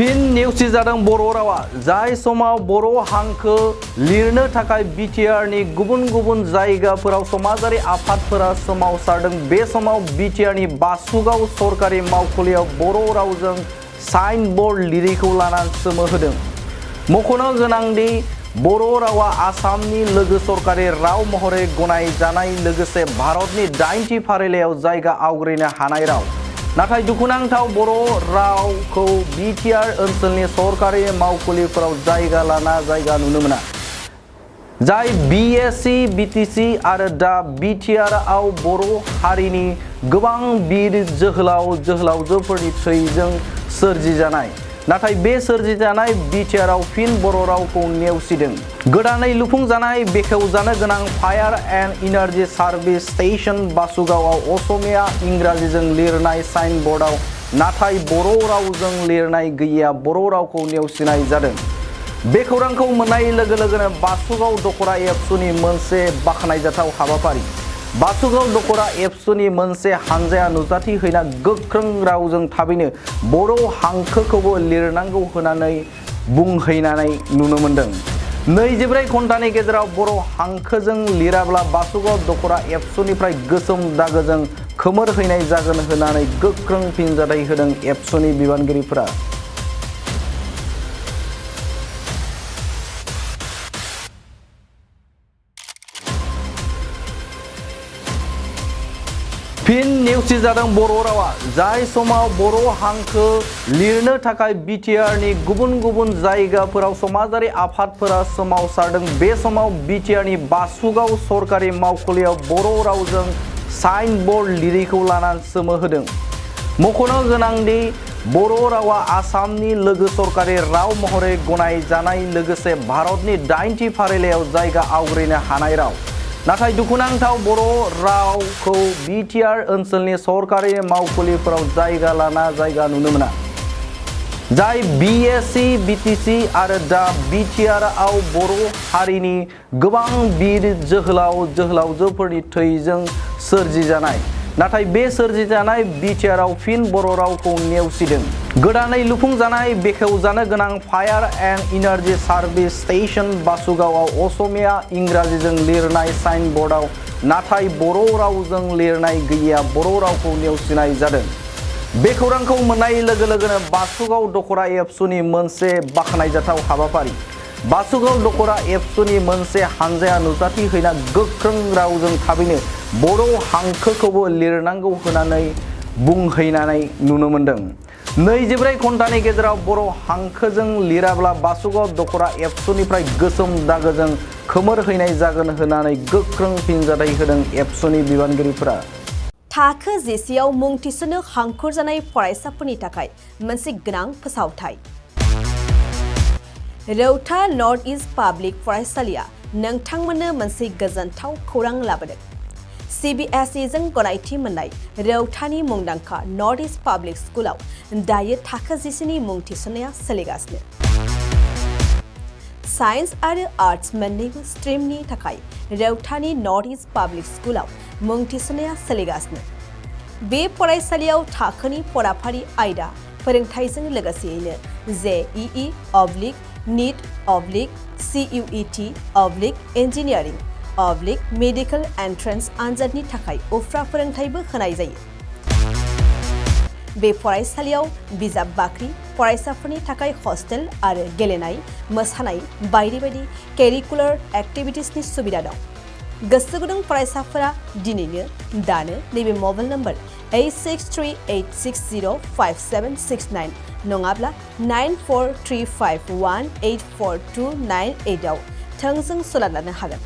फिन नेवसिजादों बर' रावा जाय समाव बर' हांखो लिरनो थाखाय बिटिआरनि गुबुन गुबुन जायगाफोराव समाजारि आफादफोरा सोमावसारदों बे समाव बिटिआरनि बासुगाव सरकारि मावखुलियाव बर' रावजों साइन बोर्ड लिरैखौ लाना सोमोहोदों। मख'नो गोनांदि बर' रावा आसामनि लोगो सरकारि राव महरै गनायजानाय लोगोसे भारतनि 8थि फारिलाइयाव जायगा आवग्रिनो हानाय राव। नाथाय दुखुनांथाव बर' रावखौ बिटिआर ओनसोलनि सरकारि मावखुलिफोराव जायगा लाना जायगा नुनो मोना। जाय बिएसि बिटिसि आरो दा बिटिआरआव बर' हारिनि गोबां बिर जोहोलाव जोहोलावजोफोरनि थैजों सोरजिजानाय। नाथाय बे सोरजिजानाय बिटिआरआव फिन बर' रावखौ नेवसिदों। गोदानै लुफुंजानाय बेखेवजानो गोनां fire and energy service station बासुगावआव असमिया इंराजिजों लिरनाय साइन बर्डआव नाथाय बर' रावजों लिरनाय गैया बर' रावखौ नेवसिनाय जादों। बे खौरांखौ मोननाय लोगो लोगोनो बासुगाव दख'रा एबसुनि मोनसे बाख्नायजाथाव हाबाफारि। बासुगाव दख'रा एबसुनि मोनसे हानजाया नुजाथि हैना गोख्रों रावजों थाबैनो बर' हांखोखौबो लिरनांगौ होननानै बुंहैनानै नुनो मोन्दों। 24 घन्टानि गेजेराव बर' हांखोजों लिराब्ला बासुगाव दख'रा एबसुनिफ्राय गोसोम दागोजों खोमोरहैनाय जागोन होननानै गोख्रों फिनजाथाय होदों एबसुनि बिबानगिरिफोरा। फिन नेवसिजादों बर' रावा जाय समाव बर' हांखो लिरनो थाखाय बिटिआरनि गुबुन गुबुन जायगाफोराव समाजारि आफादफोरा सोमावसारदों बे समाव बिटिआरनि बासुगाव सरकारि मावखुलियाव बर' रावजों साइन बोर्ड लिरैखौ लाना सोमोहोदों। मख'नो गोनांदि बर' रावा आसामनि लोगो सरकारि राव महरै गनायजानाय लोगोसे भारतनि 8थि फारिलाइयाव जायगा आवग्रिनो हानाय राव। नाथाय दुखुनांथाव बर' रावखौ बिटिआर ओनसोलनि सरकारि मावखुलिफोराव जायगा लाना जायगा नुनो मोना। जाय बिएसि बिटिसि आरो दा बिटिआरआव बर' हारिनि गोबां बिर जोहोलाव जोहोलावजोफोरनि थैजों सोरजिजानाय। नाथाय बे सोरजिजानाय बिटिआरआव फिन बर' रावखौ नेवसिदों। गोदानै लुफुंजानाय बेखेवजानो गोनां fire and energy service station बासुगावआव असमिया इंराजिजों लिरनाय साइन बर्डआव नाथाय बर' रावजों लिरनाय गैया बर' रावखौ नेवसिनाय जादों। बे खौरांखौ मोननाय लोगो लोगोनो बासुगाव दख'रा एबसुनि मोनसे बाख्नायजाथाव हाबाफारि। बासुगाव दख'रा एबसुनि मोनसे हानजाया नुजाथि हैना गोख्रों रावजों थाबैनो बर' हांखोखौबो लिरनांगौ होननानै बुंहैनानै नुनो मोन्दों। 24 घन्टानि गेजेराव बर' हांखोजों लिराब्ला बासुगाव दख'रा एबसुनिफ्राय गोसोम दागोजों खोमोरहैनाय जागोन होननानै गोख्रों फिनजाथाय होदों एबसुनि बिबानगिरिफोरा। थाखो जिसेआव मुं थिसननो हांखुर जानाय फरायसाफोरनि थाखाय मोनसे गोनां फोसावथाय। रौता नर्थ इस्ट पाब्लिक फरायसालिया नोंथांमोननो मोनसे गोजोनथाव खौरां लाबोदों। CBSE जों गनायथि मोननाय रौतानि मुंदांखा नर्थ इस्ट पाब्लिक स्कुलाव दायो थाखो जिसेनि मुं थिसननाया सोलिगासिनो। साइन्स आरो आर्ट्स मोन्नैबो स्ट्रिमनि थाखाय रौतानि नर्थ इस्ट पाब्लिक स्कुलाव मुं थिसननाया सोलिगासिनो। बे फरायसालियाव थाखोनि फराफारि आयदा फोरोंथायजों लोगोसेयैनो JEE NEET CUET engineering medical entrance आनजादनि थाखाय उफ्रा फोरोंथायबो होनाय जायो। बे फरायसालियाव बिजाब बाख्रि, फरायसाफोरनि थाखाय हस्टेल आरो गेलेनाय, मोसानाय बायदि बायदि केरिकुलार एक्टिभिटिसनि सुबिदा दं। गोसो गुदुं फरायसाफोरा दिनैनो दानो नैबे मबाइल नम्बर 8638605769 नङाब्ला 9435184298 आव थोंजों सोलोंनो हागोन।